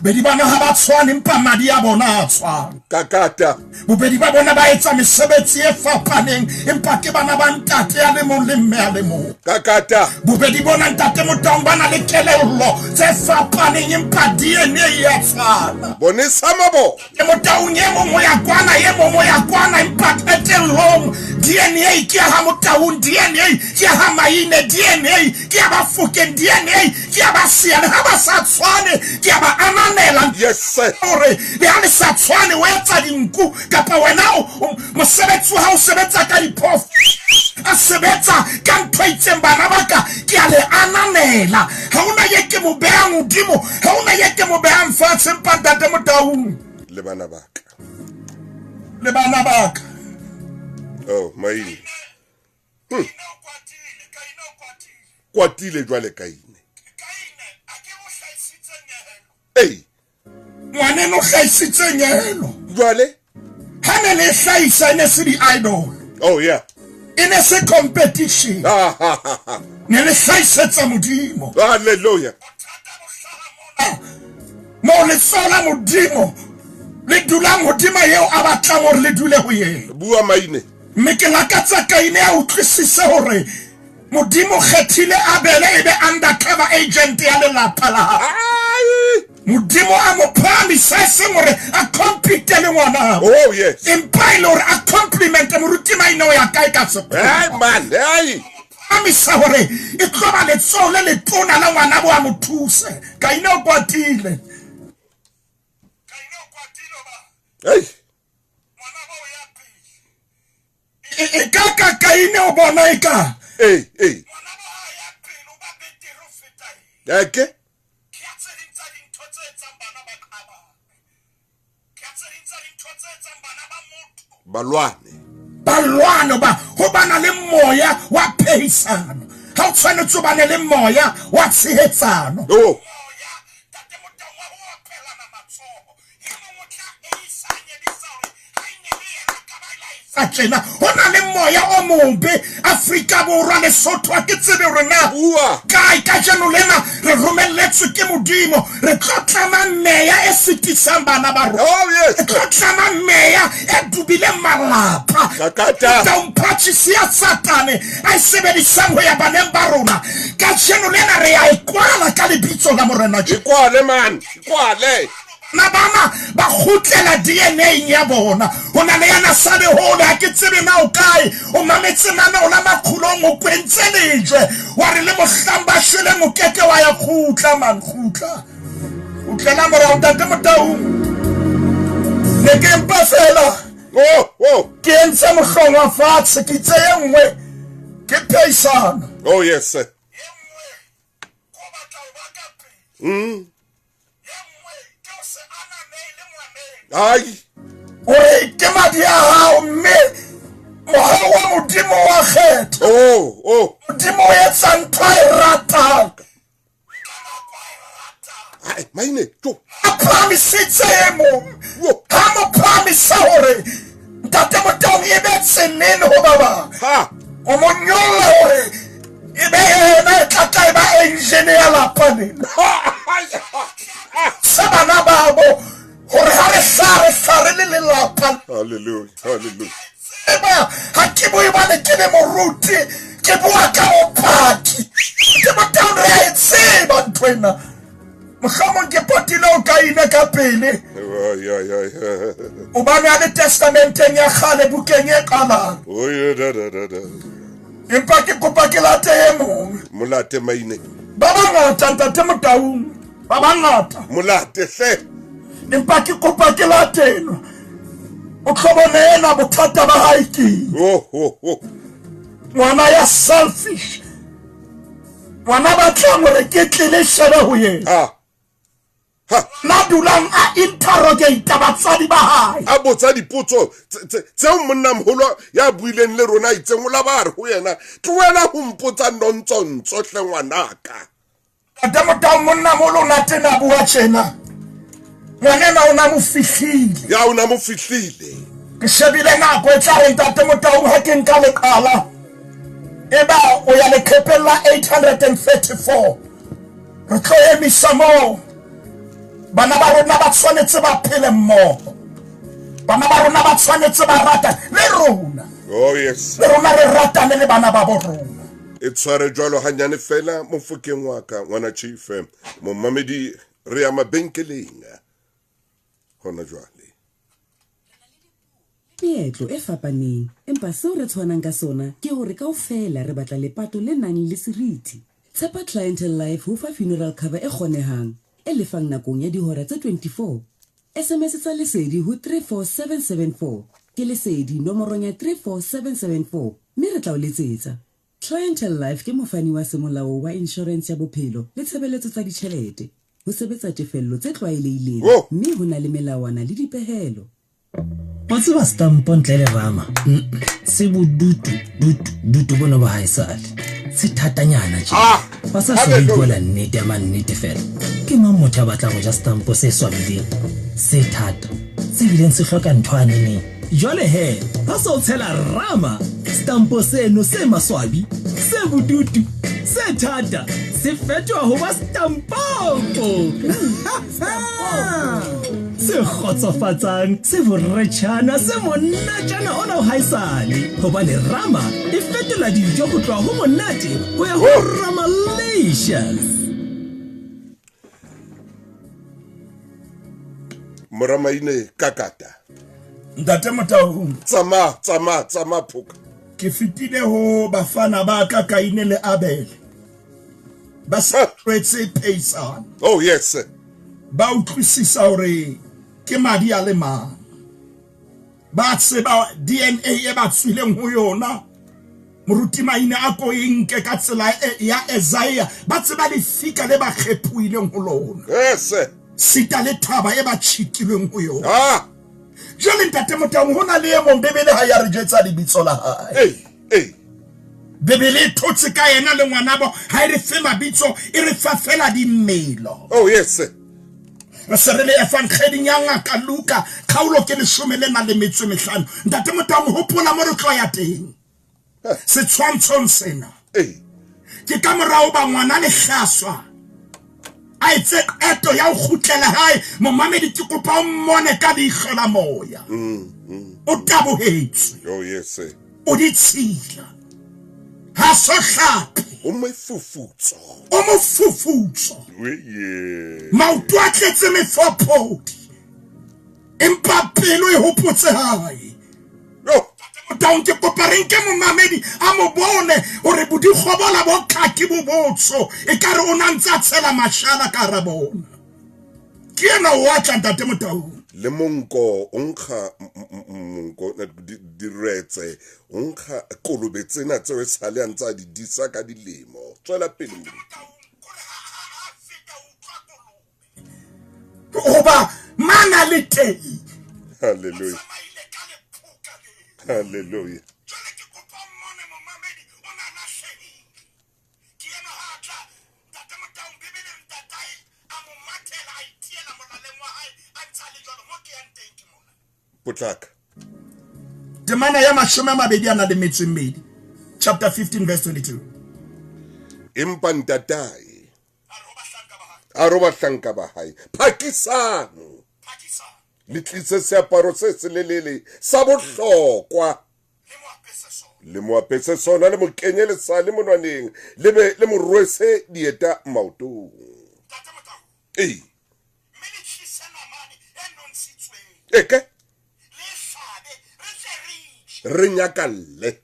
Bedi bana ha ba tshwane empa madi a bona a tshwana. Kakata. Bobedi ba bona ba etsa mesebetsi e fapaneng empa ke bana ba ntate a le mong le mme a le mong. Kakata. Bobedi bona ntate Motaung ba na le kelello tse fapaneng empa DNA e a tshwana. Bonesa mabone. Ke Motaung e mong o ya kwana e mong o ya kwana empa qetellong DNA ke ya ha Motaung, DNA ke ya ha Maine, DNA ke ya Bafokeng, DNA ke ya ba Seane. Ha ba sa tshwane ke ya ba ananela. Yes sir. Hore le ha le sa tshwane o etsa dinku kapa wena mosebetsi wa hao o sebetsa ka diphoofolo a sebetsa ka ntho e itseng, bana ba ka ke a le ananela. Ha hona ye ke mo behang hodimo, ha hona ye ke mo behang fatshe, empa Ntate Motaung. Le bana ba ka. Le bana ba ka. Oh, maine. Kwatile jwale Kaine. Ei. Ngwaneno o hlahisitse nyehelo. Jwale? Ha ne le hlahisa e ne se di-idol. Oh yeah. E ne se competition. Ha ha ha ha. Ne le hlahisetsa Modimo. Hallelujah. Moo letsoho la Modimo le dulang hodima eo a batlang hore le dule ho yena. Bua maine. Mme ke lakatsa Kaine a utlwisise hore Modimo kgethile Abele e be undercover agent ya lelapa la hae. Modimo a mo phahamisa e seng hore a compete le ngwanabo. Oh yes. Empa e le hore a compliment moruti Maine o ya kae ka sekgowa. Hey man, hey. Phahamisa hore e tlo ba letsoho le letona la ngwanabo a mo thuse. Kaine o kwatile. Hey. E, e ka ka Kaine o bona e ka. Ee, ee. Eke. Balwane. Balwane ba ho bana le moya wa phehisano. Ha o tshwanetse o bane le moya wa tshehetsano. Oh. A tjena ho na le moya o mobe Afrika Borwa, Lesotho, ha ke tsebe hore na Bua. kae. Kajeno lena re romelletswe ke Modimo, re tlo tlama meya e sitisang bana ba rona. Oh yes. Re tlo tlama meya e dubileng malapa. Kakata. Taomphatjisi ya Satane a e sebedisang ho ya baneng ba rona. Kajeno lena re ya e kwala ka lebitso la Morena Jesu. E kwale man, e kwale. Na bana ba kgutlela DNA ya bona. Ho na le yana sa le hole, ha ke tsebe na o kae. O mametse manao la makgulong, o kwentse lejwe. Wa re le mohlang ba shweleng o keke wa ya kgutla man kgutla kgutlela morao ntate motaung ne ke mpa fela oh, oh. ke entse mohlongwa fatshe ke itse ye nngwe ke pheisano oh yes sir. Mm. Ai. Ore ke madi a gago mme mogau wa modimo wa kgetha oh, oh. modimo o etsa ntho a e ratang Ai, maine to a phahamisitse e mong ha mo phahamisa gore ntate motaung e be tsenene go ba bang o mo nyolla gore e be yena e tlatla e ba engine ya lapa lena sa bana babo gore ga re hla re hla re le lelapa tseba ga ke boe bane ke le moruti ke boa ka bopaki ke motaung re a e tseba ntho ena mohlomong ke potile o kaine ka pele obane a le testamenteng ya kgale bukeng e qalang empa ke kopa ke late e mong molate maine ba bangata ntate motaung ba bangata molate hle empa ke kopa ke latelwa o tlhobone ena bothata ba gae keng ngwana ya selfish ngwana batlang gore ke tlele shebe go yena ah. na dulang a interrogate batswadi ba hae a botsa dipotso tseo monnamogolo ya buileng le rona itseng o la ba re go yena tlohela go mpotsa nontsontsho hle ngwanaka tate motao monnamogolo o na tena bua tjena ngwanena o na mo fihlile ya o na mo fihlile ke shebile nako e tla re ntate motaung ha ke nka leqala e ba o ya leqhepeng la 834 re tlo emisa moo bana ba rona ba tshwanetse ba phele mmogo bana ba rona ba tshwanetse ba rata le rona oh yes le rona re ratane le bana ba bo rona e tshware jwalo hanyane fela mofokeng wa ka ngwana chief momamedi re ya mabenkeleng hona jwale Meetlo e fapaneng, empa seo re tshwanang ka sona ke hore kaofela re batla lepato le nang le seriti. Tshepa Clientele Life ho fa funeral cover e kgonehang, e lefang nakong ya dihora tse 24. SMS tsa Lesedi ho 34774, ke Lesedi nomorong ya 34774 mme re tla o letsetsa. Clientele Life ke mofani wa semolao wa inshorense ya bophelo le tshebeletso tsa ditjhelete. Ho sebetsa tefello tse tlwaelehileng mme ho na le melawana le dipehelo. Wa tseba stampo ntle le rama se bodutu dutu dutu bono ba haesale se thatanyana tje ah, ba sa hlole ipuela nnete ya mannete fela ke mang motho ya batlang go ja stampo se swabileng se thata se bileng se hloka ntho a neneng jwale he ba se o tshela rama stampo seno se maswabi se bodutu se thata se fetoha ho ba stampopo se kgotsofatsang se boretšhana se monatšana ona o haesale gobane rama e fetola dijo go tloga go monate go ya go ramalicious moramaine kakata ntate motaung tsamaya tsamaya tsamaya phoka ke fetile ho bafana ba ka kaine le abele ba sa tlwetse pheisano oh yes ba utlwisisa hore ke madi a le mang ba tseba DNA e ba tswileng ho yona moruti maina a ko e nke ka tsela e, ya Isaiah ba tseba lefika le ba kgephoileng ho lona yes sita le thaba e ba tjhikilweng ho yona ah jwale ntate motaung ho na le e mong bebele ha ya re jwetsa lebitso la hae hey hey Bibele e thotse ka yena le ngwanabo ha e re fe mabitso e re fa fela dimelo oh yes re se re le efankgeding ya ngaka Luka kgaolo ke leshome le na le metso e mehlano ntate motaung hopola mo re tlo ya teng setshwantshong sena ke ka morao ba ngwana lehlaswa a etse qeto ya ho kgutlela hae momamedi ke kopa o mmone ka leihlo la moya mm, mm. o tabohetswe oh, yes, o ditshila ha so hlape o mefufutso o mofufutso maoto a tletse mefophodi empa pelo e hopotse hae no. Motaung ke kopa re nke momamedi a mo bone hore bodikgobola bo khaki bo botsho e ka re o na ntse a tshela mashala ka hara bona. Ke ena o tla ntate Motaung. Le monko o nkga monko diretse o nkga kolobe tsena tseo e sale a ntse a di disa ka dilemo. Tswela pele moruti. Hoba mana le teng. Hallelujah. Hallelujah. Potlaka. Temana ya 22, chapter 15 verse 22. Empa ntatae a ro bahlanka ba hae, phakisang le tlise seaparo se selelele sa bohlokwa, le mo apese sona, le mo kenye lesale monwaneng, le be le mo rwese dieta maotong. Ee. Eke re nyakalle.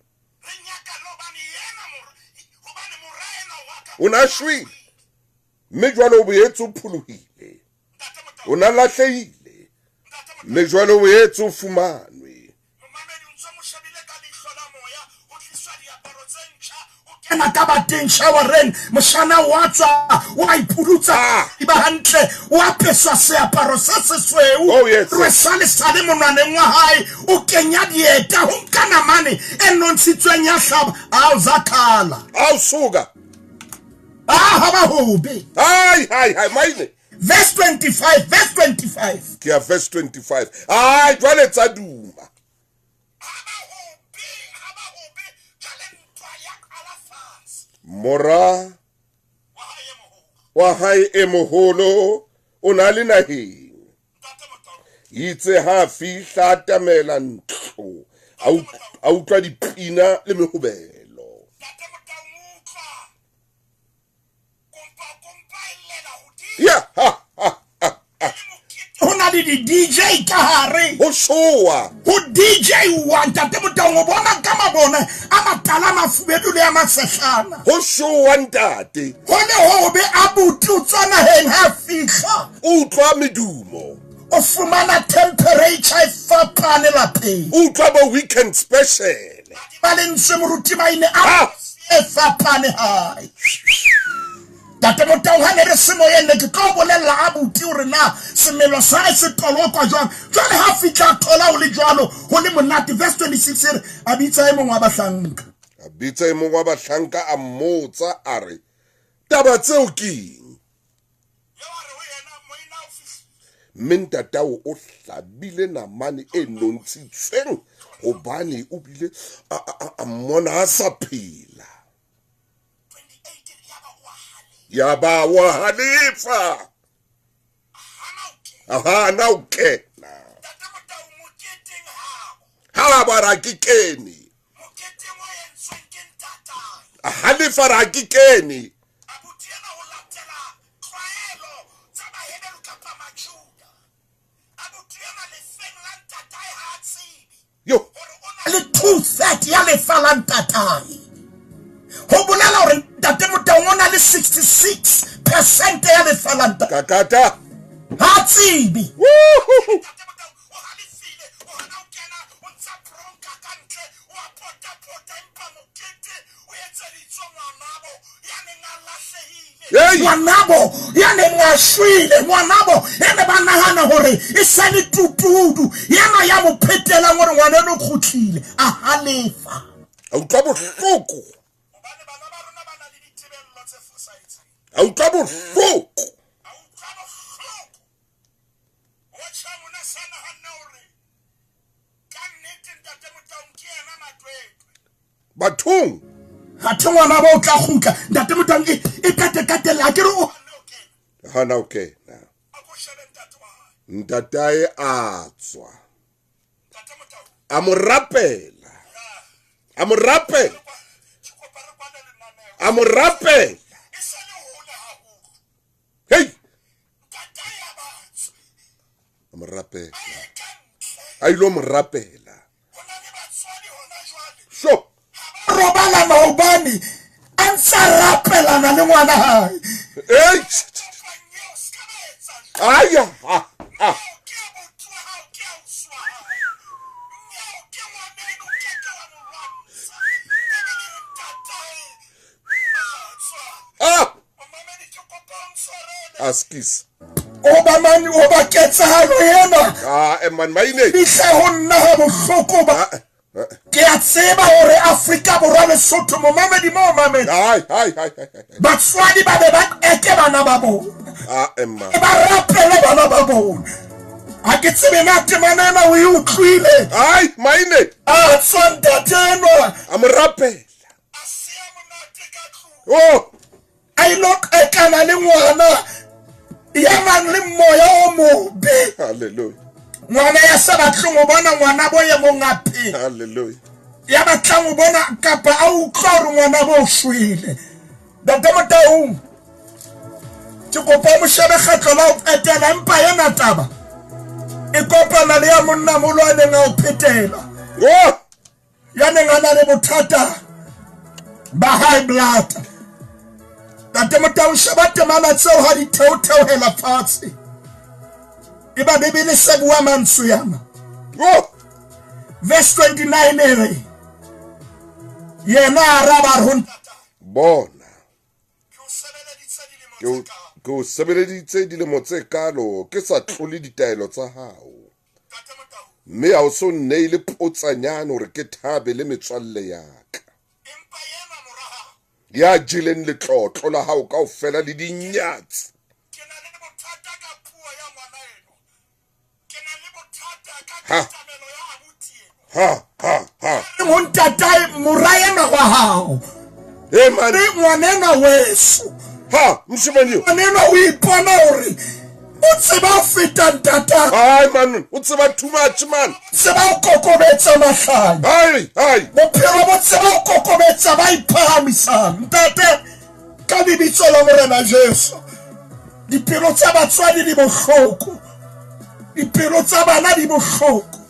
O na shwele, mme jwale o boetse o pholohile. O na lahlehile, mme jwale o boetse o fumanwe. Kena ka bateng showereng, moshana wa tswa, wa iphulutsa, e ba hantle, o apeswa seaparo se sesweu. Oh, yes. Rwesa lesale monwaneng wa hae, o kenya dieta, ho nka namane e nontshitsweng ya hlaba, a o zakhala. A o suka. A ha ba hobe. Hai, hai, hai, maine. Verse 25, verse 25. Ke ya verse 25. Ai, jwale tsa duma. Mora wa hae e moholo o na le naheng. Itse ha fihla atamela ntlo, a utlwa dipina le mehobelo. Ya ha ha ha. Ho na le di DJ ka hare. Ho showa. Ho DJ wa ntate Motaung o bona ka mabone a matala mafubedu le a masehlana. Ho showa ntate. Ho ne ho be a buti o tswa naheng ha fihla. O utlwa medumo. O fumana temperature e fapane lapeng. O utlwa bo weekend special. Ba lentswe moruti maine a e fapane hae. Ntate Motaung ha ne re se moyeng ne ke tlo bolella abuti hore na semelo sa hae se tolokwa jwang. Jwale ha fihla a thola ho le jwalo, ho le monate. Verse 26 e re, a bitsa e mong wa bahlanka. A bitsa e mong wa bahlanka a mmotsa a re, taba tseo ke eng? Mme ntatao o hlabile namane e nontshitsweng hobane o bile a mmona a sa phela. Ya ba wa halefa. Aha, na o kena. Ha ba ra ke kene. A halefa ra ke kene. Yo. Le 230 ya lefa la ntatae. Ho bolela hore ntate Motaung o na le 66% ya lefa la ntate. Kakata. Ha tsebe. Ngwanabo ya neng a shwele, ngwanabo ya ne ba nahana hore e sa le tutudu, yena ya mo phetelang hore ngwana eno o kgutlile, a halefa. A utlwa bohloko. A utlwa bohloko. Bathong. Athe ngwana ba o tla kgutla, ntate Motaung e kate-katela, a ke re o Hana o kena. Ntatae a tswa. A mo rapela. A mo rapela. A mo rapela. Hey! A mo rapela. A ilo mo rapela. Sho. Robala maobane a ntsa rapelana le ngwana hae. Ei. Aya. Ah, ah. Ah. Askis. O ba mane o ba ketsahalo ena. Ah, eh, man maine. Fihle ho nna ha bohloko ba. Ah, ah. Ke a tseba hore Afrika Borwa Lesotho momamedi mo mamedi. Ai, ai, ai, ai, ai. Batswadi ba be ba eke bana ba bona. Ah, Emma. Ba rapele bana ba bona. Ha ke tsebe na temana ena o e utlwile. Ai, maine. A tswa ntate enwa. A mo rapela. Oh. A ilo qekana le ngwana ya nang le moya o mobe. Hallelujah. Ngwana ya sa batleng ho bona ngwana bo ye mong a phela. Hallelujah. Ya batlang ho bona kapa a utlwa hore ngwana bo o shwele. Ntate Motaung, ke kopa o mo shebe kgetlo la ho qetela, empa ena taba e kopana le ya monnamolo a neng a o phetela. Oh! Ya neng a na le bothata ba high blood. Ntate Motaung, sheba temana tseo ha di theotheohela fatshe. Eba Bibele se bua mantswe ana. Oh! Verse 29 e re, yena a araba a re ho ntate, Bona, ke o sebeleditse dilemo tse kalo ke sa tlole ditaelo tsa hao, mme ha o so nneile potsanyane hore ke thabe le metswalle ya ka. Ya jeleng letlotlo la hao kaofela le dinyatsi. Ha. Ha, ha, ha. Ho ntatae mora enwa wa hao. Hey, man. Re ngwanenwa weso. Ha, moshemane eo. Ngwanenwa o ipona hore o tseba ho feta ntata. Hai, man, o tseba too much, man. Tseba ho kokobetsa mahlanya. Hai, hai. Bophelo bo tseba ho kokobetsa ba iphahamisang. Ntate, ka lebitso la Morena Jesu, dipelo tsa batswadi di bohloko. Dipelo tsa bana di bohloko.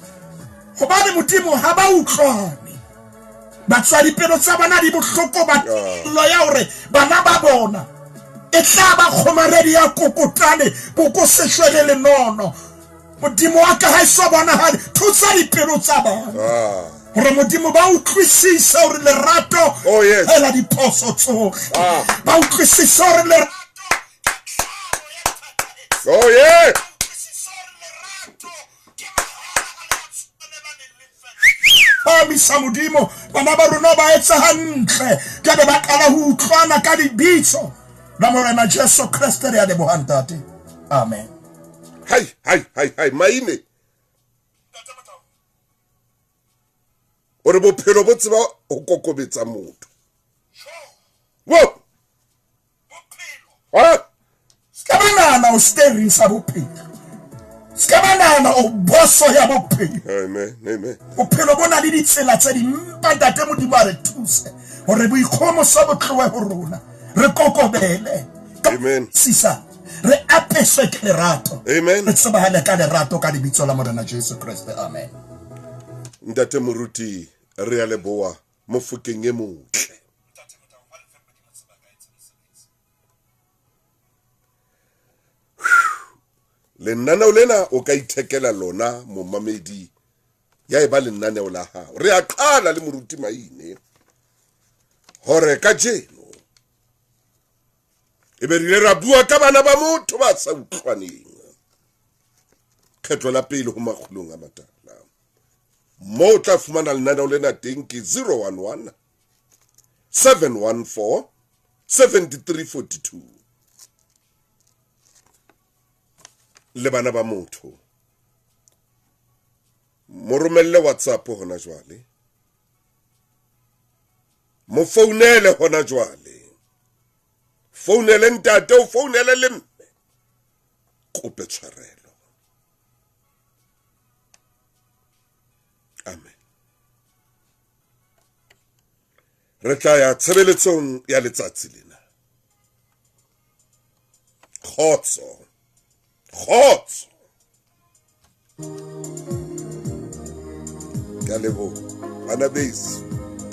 Hobane Modimo ha ba utlwane. Batswadi pelo tsa bona di bohloko ba kelello ya hore bana ba bona e tla ba kgomaredi ya kokotane boko seshwe le lenono. Modimo wa ka ha e so bonahale, thusa dipelo tsa bona. Hore Modimo ba utlwisise hore lerato Oh, yes. hela diphoso tsohle. Ba utlwisise hore lerato Oh, yeah. Phahamisa Modimo, bana ba rona ba etsa hantle. Jwale ba qala ho utlwana ka lebitso la Morena Jesu Kreste. Re a leboha ntate. Amen. Hai, hai, hai, hai, maine. O re bophelo bo tseba ho kokobetsa motho. Wo! Ha? Ska ba nahana o steering sa bophelo. Ska ba nahana o boso ya bophelo. Amen, amen. Bophelo bo na le ditsela tse ding, empa Ntate Modimo a re thuse hore boikgohomoso bo tlohe ho rona. Re kokobele. Amen. Sisa, re apeswe ke lerato. Amen. Re tsebahale ka lerato ka lebitso la Morena Jesu Kreste. Amen. Ntate Moruti, re a leboha mofokeng e motle. Lenaneo lena o ka ithekela lona momamedi ya eba lenaneo la hao. Re a qala le Moruti Maine hore kajeno e be re ile ra bua ka bana ba motho ba sa utlwaneng. Kgetlo la pele ho makgulong a matala. Mo o tla fumana lenaneo lena teng ke 011 714 7342. Le bana ba motho. Mo romelle WhatsApp hona jwale. Mo founele hona jwale. Founele ntate, o founele le mme. Kope tshwarelo. Amen. Re tla ya tshebeletsong ya letsatsi lena. Kgotso. Kgotso. Ke a leboha. Bana beso.